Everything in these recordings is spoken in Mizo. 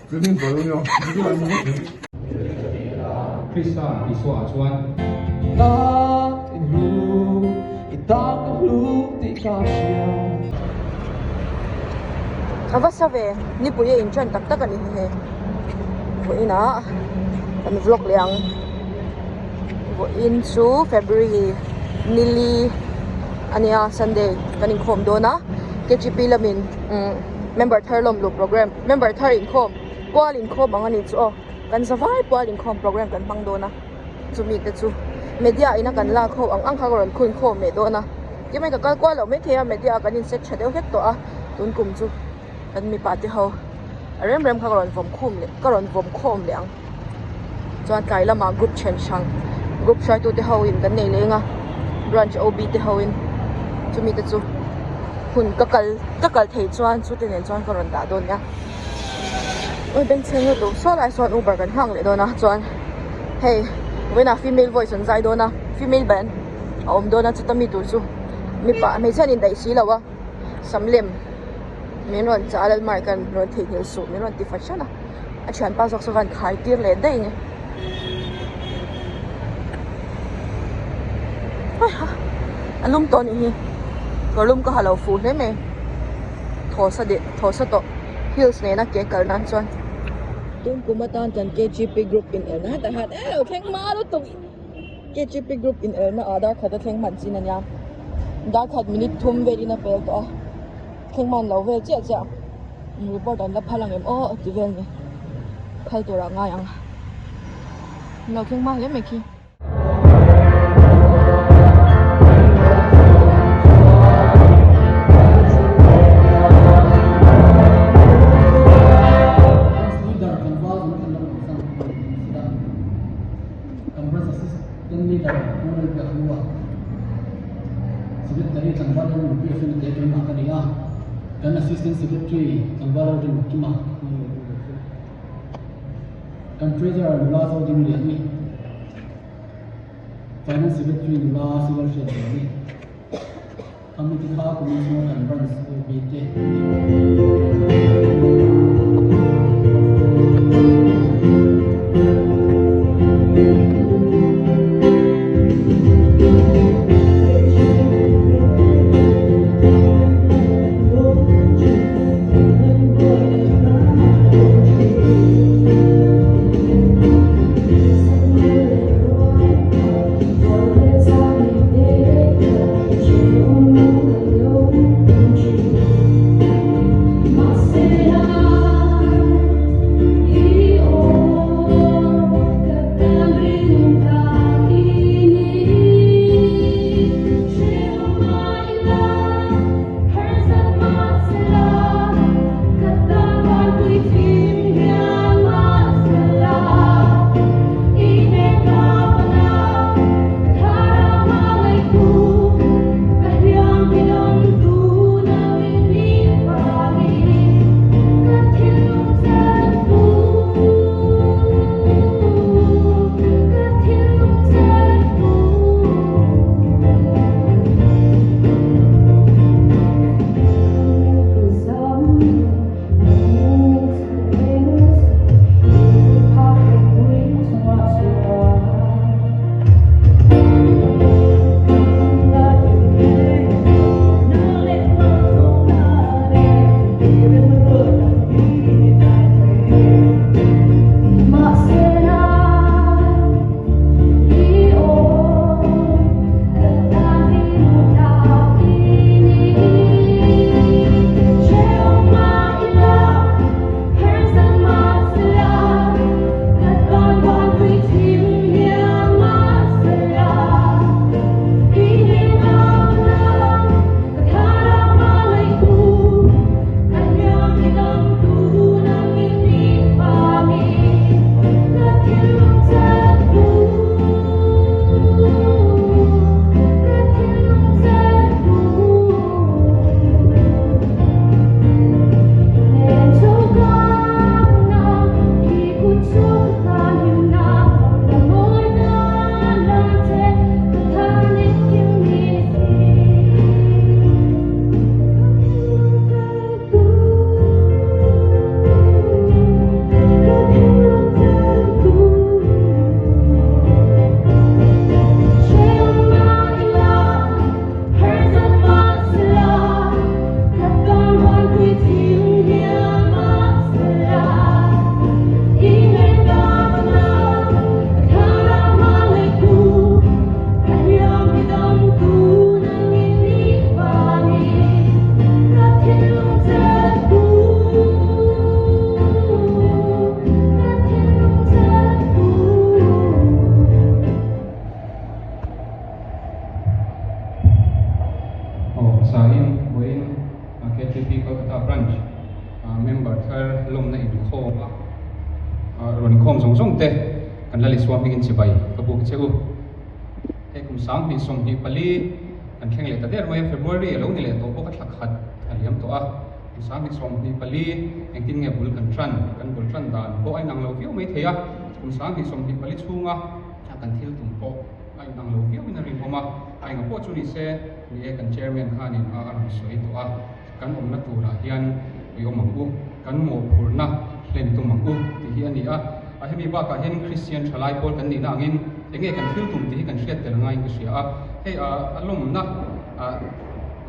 Krista Isua chuan. A va sa ve, nipui a inṭan tak tak a ni hehe. Vawiinah kan vlog leh ang. Vawiin chu February nili a nia Sunday kan inkhawm dawn a, K_G_P lamin umm member thar lawm luh program member thar inkhawm pual inkhawm ang a nih chu aw kan za vai pual inkhawm program kan hmang dawn a. Chumi te chu media ina kan lak ho ang ang kha ka rawn khun khawm leh dawn a kemai ka kal kual loh maithei a media kan in set tha deuh hlek tawh a tun kum chu kan mipa te ho a rem rem kha ka rawn vawm khum leh ka rawn vawm khawm leh ang chuan tlai lamah group then hrang group hruaitu te ho in kan nei leng a branch O B te ho in chumi te chu hun ka kal ka kal thei chuan chute nen chuan ka rawn dah dawn nia. Ui bengchheng lutuk saw lai sawn uber kan nghak leh dawn a chuan hei vawiinah female voice an zai dawn a female band a awm dawn a chuta mi tur chu mipa hmeichhia an indaih si lo a sam lem min rawn chah a lalmai kan rawn theihnghilh suh min rawn ti fahran a a thianpa zawk saw khan khai tir leh daih a ni a lum tawh a nih hi kawr lum ka ha lo fuh hle mai thaw sa deh thaw sa tawh. Heels nena ke kal nan chuan tun kum atan kan K_G_P group in elna hetah hian eh lo thleng hma lutuk K_G_P group in elna ah dar khat a thleng hman chin ania dar khat minute thum velin a pel tawh a thleng hman lo vel chiah chiah report an la phal ang em aw a ti vel ni phal turah ngai ang lo thleng hma hle mai khi. Kan Treasurer nula Zoding Liani, Finance Secretary nula Sival Hriat Liani, Committee kha kumin chhunga kan Branch OB te an ni. Rawn inkhawm zawng zawng te kan la Isua hmingin chibai ka buk che u. Hei kum 2024 kan thleng leh ta der mai a, February a lo ni leh tawh bawk a, thla khat a liam tawh a. Kum 2024 engtin nge bul kan tan, kan bul tan dan pawh a inang lo viau mai thei a, kum 2024 chhunga kan thil tum pawh a inang lo viauin a rinawm a, a enga pawh chu ni se, ni e kan chairman khanin a rawn sawi tawh a. Kan awmna turah hian i awm ang u, kan mawhphurhna hlen tum ang u tih hi a ni a. A hemi bakah hianin Kristian thalai pawl kan nihna angin enge kan thil tum tih hi kan hriat tel ngaiin ka hria a. Hei a lawmna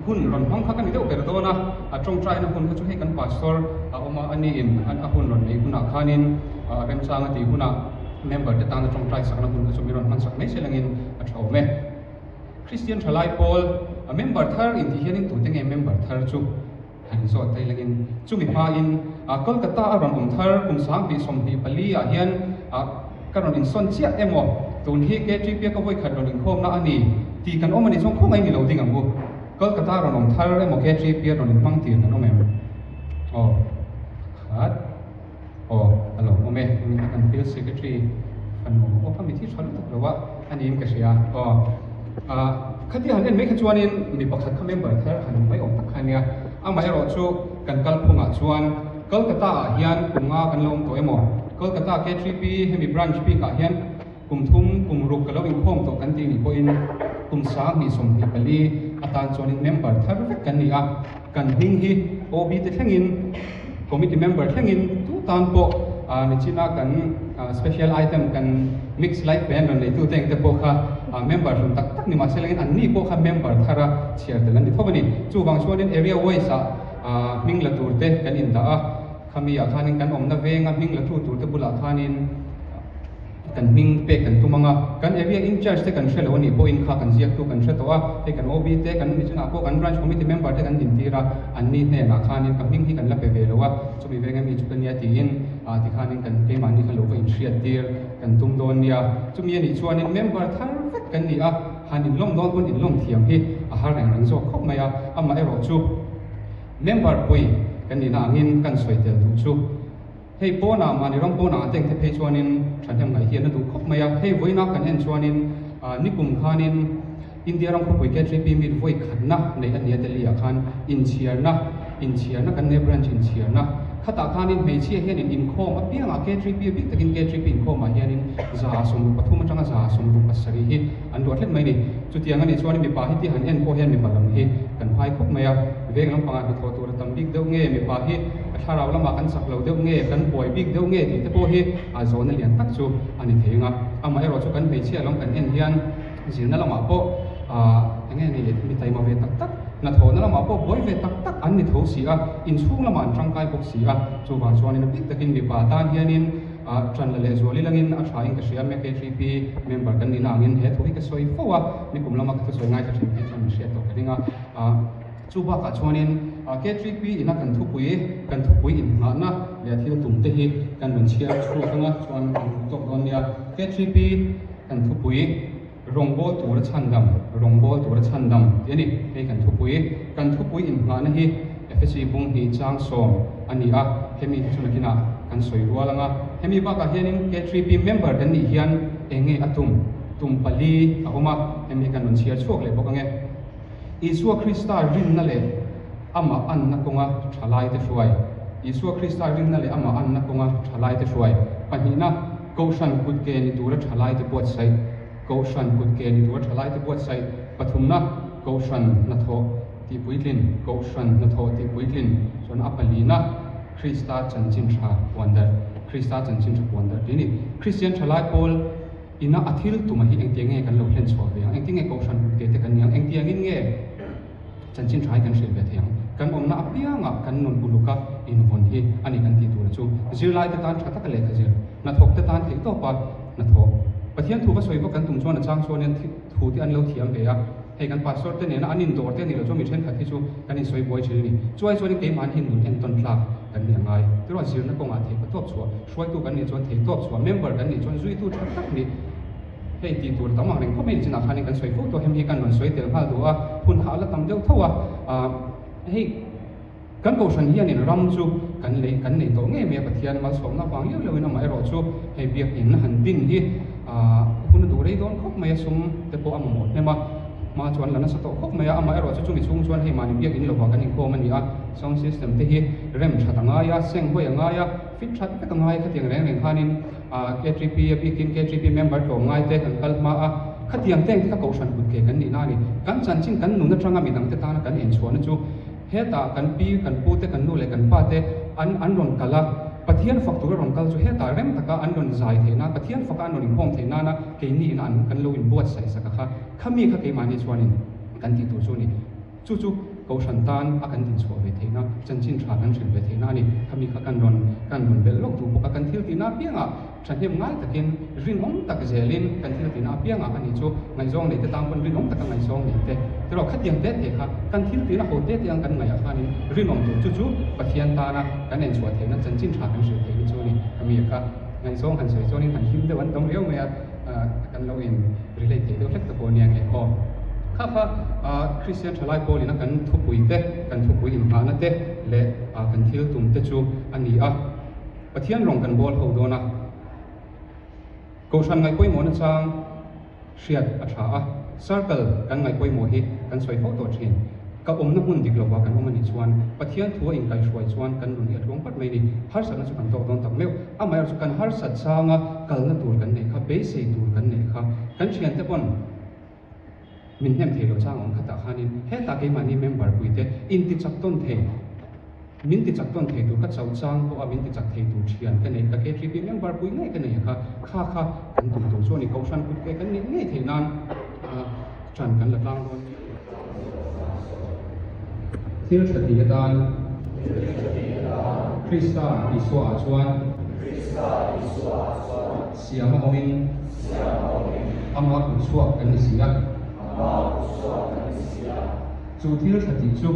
hun rawn hmang kha ka ni deuh ber dawn a, a tawngtaina hun kha chu hei kan pastor a awm a, a niin a hun rawn neih hunah khanin remchang a tih hunah member te tana tawngtai sakna hun kha chu min rawn hmansak mai se langin a tha awm e. Kristian thalai pawl a member thar intih hianin tute nge member thar chu han inzawt daih langin chumi hmain Kolkata a rawn awm thar kum 2024 ah hian ka rawn insawn chiah emaw tun hi KTP a ka vawikhat rawn inkhawmna a ni tih kan awm a nih chuan khawngaih ni lo ding ang u. Kolkata a rawn awm thar emaw KTP a rawn inhmang tir kan awm em? Aw khat. Aw, a lo awm e, tun a kan field secretary fanu aw kha mithi tha lutuk lo a, a niin ka hria. Aw, ah, khatia han en mai kha chuanin mi pakhat kha member thar han awm mai awm tak kha ania. Amaherawh chu kan kalphungah chuan Kolkata ah hian kum nga kan lo awm tawh emaw, Kolkata K3P hemi branch bikah hian kum thum, kum ruk ka lo inkhawm tawh kan tih nih pawhin kum 2024 atan chuanin member thar vek kan ni a. Kan hming hi OB te thlengin, committee member thlengin tu tan pawh nichina kan special item kan mix life band rawn neitu te engte pawh kha member hlun tak tak ni mahse lengin anni pawh kha member thara chhiar tel an ni tho a ni. Chuvang chuanin area wise ah hming la tur te kan indah a, khami ah khanin kan awmna venga hming la tu tur te bulah khanin, Kan hming pek kan tum ang a, kan area in charge te kan hre lo a nih pawhin kha kan ziaktu kan hre tawh a, hei kan OB te kan mission ah pawh kan branch committee member te kan dintir a, anni hnenah khanin ka hming hi kan la pe ve lo a, chumi veng ami chu ka nia tiin ah tikhanin kan keimahni kha lo va inhriat tir kan tum dawn nia. Chumi a nih chuanin member thar vek kan ni a, han inlawm dawn pawn inlawm thiam hi a har reng reng zawk khawp mai a, amaherawh chu member pui kan nihna angin kan sawi tel duh chu. Hei pawnah mahni ram pawnah a tank te phei chuanin thahnem ngaih hian a duh khawp mai a, hei vawiina kan en chuanin nikum khanin India ram khawpui KTP meet vawi khatna neih a nia Delhi ah khan inchhiarna inchhiarna kan nei branch inchhiarna khatah khanin hmeichhia hianin inkhawm apiangah KTP a bik takin KTP inkhawmah hianin 133 atanga 167 hi an ruah hlet mai a ni. Chutiang a nih chuanin mipa hi ti han en pawh hian mipa lam hi kan hmai khawp mai a, veng lampangah hnathawh tur a tam bik deuh nge, mipa hi a thlarau lamah kan chak lo deuh nge, kan buai bik deuh nge tih te pawh hi a zawhna lian tak chu a ni thei ang a. Amaherawh chu kan hmeichhia lam kan en hian zirna lamah pawh eng nge ni mi taima ve tak tak, hnathawhna lamah pawh buai ve tak tak an ni tho si a, inchhung lamah an tangkai bawk si a, chuvang chuanin a bik takin mipa tan hianin Ah, ṭan la leh zual ilangin a ṭha in ka hria, MKTP member kan nihna angin he thu hi ka sawi fo a, nikum lama ka thusawi ngaithla ṭhin phei chuan min hriat tawh ka ring a. Ah, chu bakah chuanin KTP ina kan thupui, kan thupui inngahna leh thil tum te hi kan rawn chhiar chhuak anga chuan kan duh tawk dawn nia. KTP kan thupui rawngbawl tura chhandam, rawngbawl tura chhandam tih a ni. Hei kan thupui, kan thupui inngahna hi Efesi bung hnih chang sawm a ni a, hemi hi chu nakinah kan sawi rual ang a. Hemi bakah hianin K3P member kan nih hian eng nge a tum? Tum pali a awm a, hemi hi kan rawn chhiar chhuak leh bawk ang e. Isua Krista rinna leh amah anna kawnga thalaite hruai. Isua Krista rinna leh amah anna kawnga thalaite hruai. Pahnihna, Kohhran kut ke ni tura thalaite buatsaih. Kohhran kut ke ni tura thalaite buatsaih. Pathumna, Kohhran hnathawh. Tih puitlin, Kohhran hnathawh tih puitlin chuan a palina Krista chanchin tha puan darh, Krista chanchin tha puan darh tih a ni. Kristian thalai pawl ina a thil tuma hi engtiang nge kan lo hlen chhuah ve ang, engtin nge Kohhran kutke te kan ni ang, engtiangin nge chanchin tha hi kan hrilh ve thei ang, kan awmna apiangah kan nun uluka invawn hi a ni kan tih tur chu zirlaite tan tha taka lehkha zir, hnathawk te tan theihtawpa hnathawh. Pathian thu va sawi vak kan tum chuan a chang chuanin thu te an lo thiam ve a. Hei kan pastor te nena an indawr te a nih loh chuan mi thenkhat hi chu kan insawi buai thin a ni. Chuai chuanin keimahni hi nun entawn tlak kan nih a ngai. Tiruah zirna kawngah theih pa tawp chhuah, hruaitu kan nih chuan theih tawp chhuah, member kan nih chuan zuitu tha tak nih hei tih tur tam ang reng khawp mai ni chinah khanin kan sawi fo tawh. Hemi hi kan rawn sawi tel nghal duh a, hun hah la tam deuh tho a. Hei. Kan kohhran hianin ram chu kan lei kan nei tawh ngei mai a, Pathian malsawmna vang liau liauin amaherawh chu hei biakinn han din hi hun a duh rei dawn khawp mai a, sum te pawh a mamawh hnem a, hma chuan la nasa tawh khawp mai a, amaherawh chu chumi chhung chuan hei mahni biakinn lovah kan inkhawm a ni a, sound system te hi rem that a ngai a, seng hawi a ngai a, fit that vek a ngai a, khatiang reng reng khanin KTP a bikin KTP member tlawm ngai te kan kal hma a, khatiang teng te kha kohhran kut ke kan nihna a ni. Kan chanchin kan nun atanga midangte tana kan enchhuahna chu Hetah kan pi, kan pute, kan nu leh kan pate an an rawn kal a, Pathian fak tura rawn kal chu hetah rem taka an rawn zai theih nan, Pathian faka an rawn inkhawm theih nana keini ina an kan lo inbuatsaih sak a kha, khami kha keimahni chuanin kan tih tur chu a ni. Chu chu Kohhran tan a kan dinchhuah ve theihna, chanchin tha kan hrilh ve theihna a ni. Khami kha kan rawn kan rawn belh lawk duh bawk a, kan thil tihna apiangah Thahnem ngai takin rinawm tak zelin kan thil tihna apiangah a ni chu ngaihzawng neite tan pawn rinawm taka ngaihzawng neite tiraw khatiang te te kha kan thil tihna ho te te ang kan ngaihah khanin rinawm tur chu chu Pathian tana kan enchhuah theihna chanchin tha kan hrilh theihna chu a ni. Khami ka ngaihzawng han sawi chuanin han hlim deuh an tam riau mai a, kan lo in relate thei deuh hlek ta pawh a nia nge aw. Kha kha Kristian thalai pawlina kan thupui te, kan thupui inngahna te leh kan thil tum te chu a ni a. Pathian rawng kan bawl ho dawn a, Kohhran ngaihpawimawhna chang hriat a tha a, circle kan ngaihpawimawh hi kan sawi fo tawh thin. Ka awmna hmun dik lova kan awm a nih chuan Pathian thu a inkaihhruai chuan kan nun hi a tluang pat mai ni. Harsatna chu kan tawk dawn tak meuh. Amaherawhchu kan harsat changa kalna tur kan neih kha, beisei tur kan neih kha kan thiante pawn min hnem thei lo chang awm khatah khanin hetah keimahni member puite intichak tawn thei, Min ti chak tawn thei tur ka chau chang pawh a min ti chak thei tur thian ka nei ka KTP member pui ngei ka nei a kha kha kha kan tum tur chu a ni Kohhran kut ke kan nih ngei theih nan ṭan kan la tlang dawn. Thil ṭha ti atan Krista Isua ah chuan siam a awmin ama kut chhuak kan ni si a. Chu thil ṭha tih chu.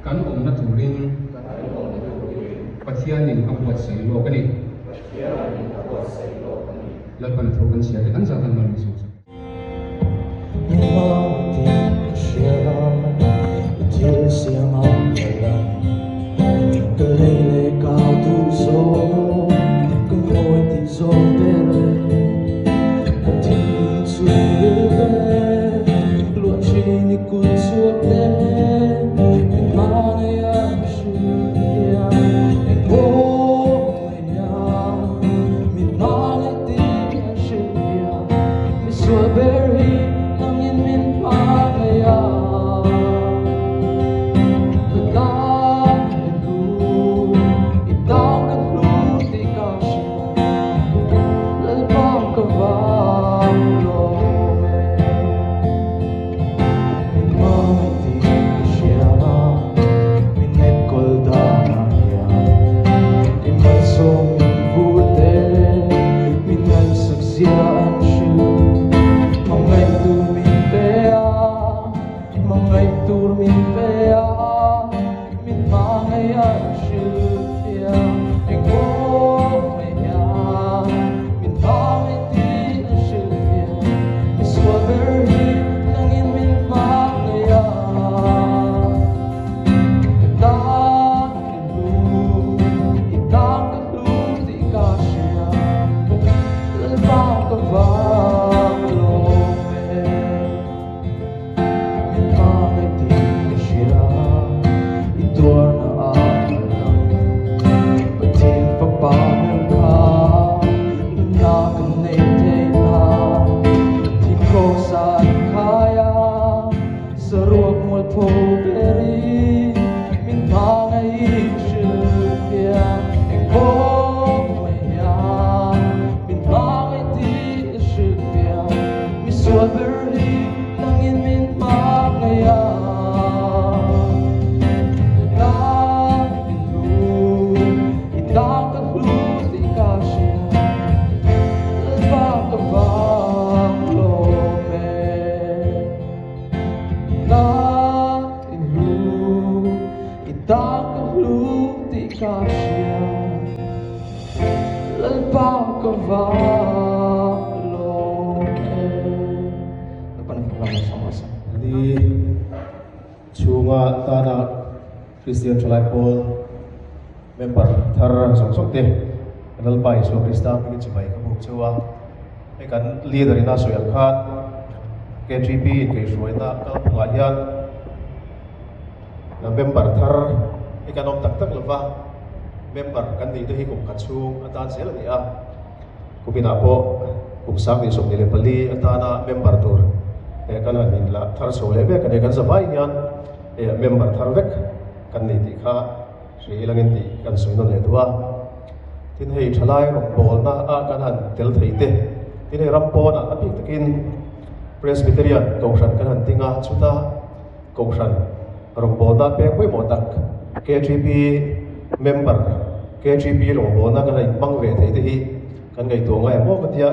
Kan awmna turin Pathianin a buatsaih lawk a ni. Lalpan a tho kan chhiar leh kan zat an mal min sawm sak. Ni chhunga tana. Kristian Thalai Pawl member thar zawng zawng te Lalpa Isua Krista hmingin chibai ka buk chu a. Hei kan leader in a sawi ang khan KTP inkaihhruaina kalphungah hian member thar hi kan awm tak tak lova member kan nih te hi kum khat chhung atan zel a ni a. Kuminah pawh kum 2024 atana member tur kan han inla thar chho leh vek a ni. Kan zavai hian member thar vek kan ni tih kha hri ilangin tih kan sawi nawn leh duh a. Tin hei thalai rawngbawlna ah kan han tel thei te, tin hei ram pawnah a bik takin Presbyterian Kohhran kan han ding a, chuta Kohhran rawngbawlna pek pawimawh tak KGP member KGP rawngbawlna kan han inhmang ve thei te hi kan ngaihtuah ngai ang maw ka tia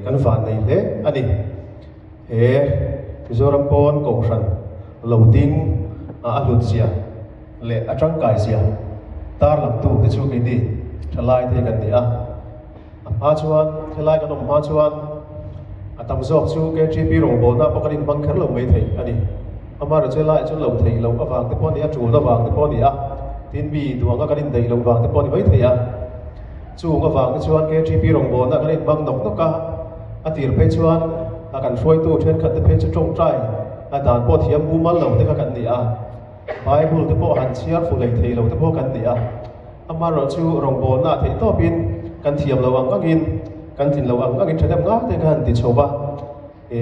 kan van nei hle a ni. He Mizoram pawn Kohhran lo ding a hlut zia leh a tangkai zia tarlangtu te chu keini thalai te hi kan ni a. A hma chuan helai kan awm hma chuan a tam zawk chu KTP rawngbawlna pawh kan inhmang kher lo mai thei a ni. Amaherawhchu helaiah chuan lo theih loh avang te pawh a ni a, tul avang te pawh a ni a, tin mi duanga kan indaih loh vang te pawh a ni mai thei a. Chung avang te chuan KTP rawngbawlna kan inhmang nawk nawk a, a tir phei chuan a kan hruaitu thenkhat te phei chu tawngtai a dan pawh thiam mumal lo te kha kan ni a. Bible te pawh han chhiar fu hlei thei lo te pawh kan ni a. Amaherawhchu rawngbawlna theih tawpin kan thiam lo ang angin, kan tlin lo ang angin thahnem ngai te ka han ti chho va. E,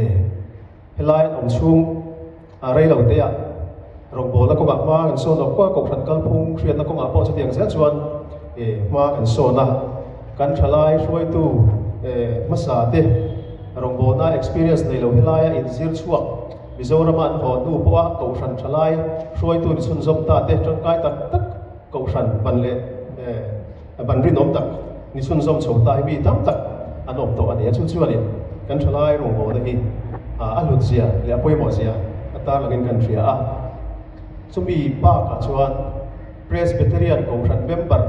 helai awm chhung a rei lo te ah rawngbawlna kawngah hma kan sawn lo kual kohhran kalphung hriatna kawngah pawh chutiang zel chuan e hma kan sawn a. Kan thalai hruaitu e hmasa te rawngbawlna experience nei lo helaia inzir chhuak Mizorama an haw hnu pawha kohhran thalai hruaitu ni chhunzawm ta te tangkai tak tak Kohhran ban leh ban rinawm tak ni chhunzawm chho ta hi mi tam tak an awm tawh a ni a, chu chuanin kan thalai rawngbawlna hi a hlut zia leh a pawimawh zia a tarlangin kan hria a. Chumi bakah chuan Presbyterian Kohhran member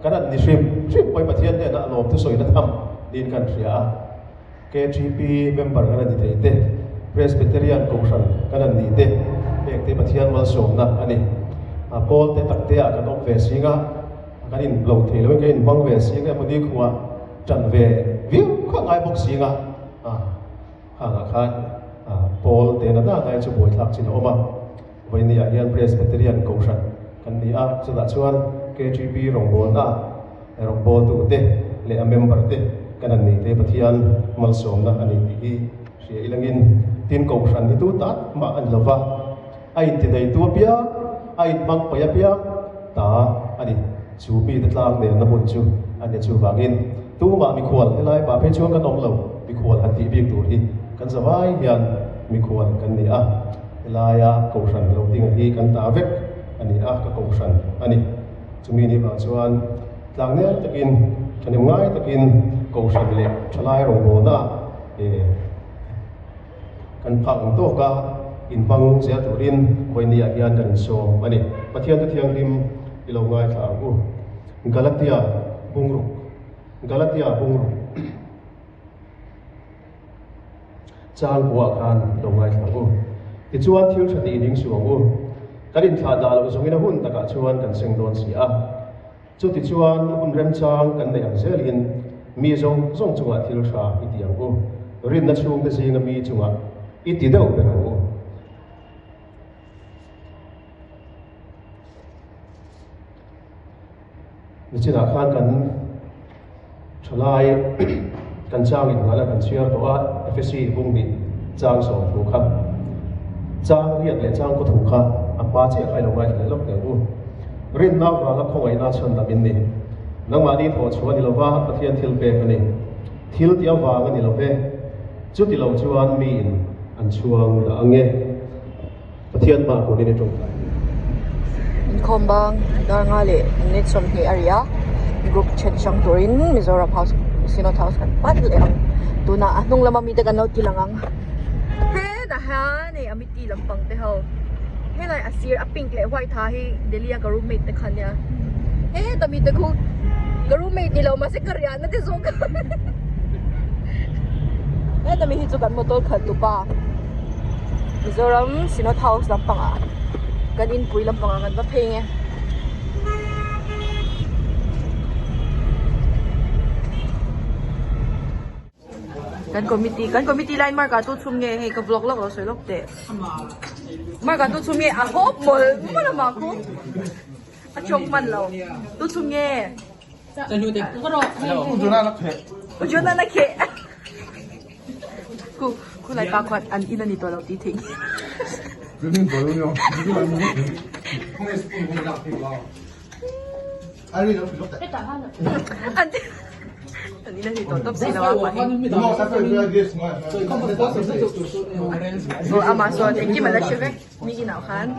kan an ni hrim hrim pawhin Pathian hnenah a lawm thusawina tham niin kan hria a. KTP member kan han ni thei te, Presbyterian Kohhran kan han ni te, heng te Pathian malsawmna a ni. A pawl te tak te ah kan awm ve sing a, kan in lo thei lo in kan in hmang ve sing a, emawni khuah tan ve viau kha ngai bawk sing a, a hangah khan pawl te na na ngai chu buaithlak chin a awm a. Vawiini ah hian Presbyterian Kohhran kan ni a, chutah chuan KTP rawngbawlna rawngbawltu te leh a member te kan han nei te Pathian malsawmna a ni tih hi hria ilangin tin Kohhran hi tu tak mah a ni lova, a intideitu apiang, a inhmang paih apiang ta a ni. Chu mite tlang nelna hmun chu a ni chuvangin tumah mikhual helai mah phei chuan kan awm lo, mikhual han tih bik tur hi kan zavai hian mikhual kan ni a, helaia Kohhran lo dinga hi kan ta vek a ni a, ka Kohhran a ni. Chumi ni vang chuan tlangnel takin thahnem ngai takin Kohhran leh thalai rawngbawlna eh kan phak ang tawk a inhmang zel turin vawinia hian kan insawm a ni. Pathian thu thianghlim i lo ngaithla ang u. Galatia bungruk Galatia bungruk Chang buah khan lo ngaithla ang u. Tichuan thil tha tih ding suh ang u. Kan inthlah dah loh zawngin a hun takah chuan kan seng dawn si a. Chutichuan hun remchang kan neih ang zelin mi zawng zawng chungah thil tha i ti ang u. Rinna chhungte zinga mi chungah i ti deuh ber ang u. Nichinah khan kan thalai kan chang innghalh a kan chhiar tawh a, Efesi bung hnih chang sawm thu kha chang riat leh chang kaw thu kha a hma chiah kha i lo ngaithla leh lawk teh ang u. Rinna avanga khawngaihna chhan dam in ni. Nangmahni thawh chhuah a ni lova, Pathian thil pek a ni. Thil tih avang a ni lo ve. Chuti lo chuan miin an chhuang dah ang e. Pathian hma kunin i tawngtai. Inkhawm bang dar nga leh minute 20 a ri a, group then hrang turin Mizoram House Synod House kan pan leh ang. Tunah a hnung lama mite kan lo ti lang ang. Hetah hian hei Amity lampang te ho helai a sir a pink leh white ha hi Delhi a ka roommate te kha ania. Heta mite khu ka roommate ni lo mahse ka riahna te zawk heta mi hi chu kan motor khalh tupa. Mizoram Synod House lampangah. Kan inpui lampangah kan va phei nge. Kan committee kan committee line mark ah tu chhum nge hei ka vlog lawk lo sawi lawk teh. Mark ah tu chhum nge a hawp mawlh mawlh a mah khu. A chawk hman lo. Tu chhum nge. Ujuna na kheh. Ku khulai pa khuan an in a ni tawh lo tih theih. An an in a ni tawh tawp si lo a mah hi. Aw amah sawn engkim a la hre vek mi inah khan.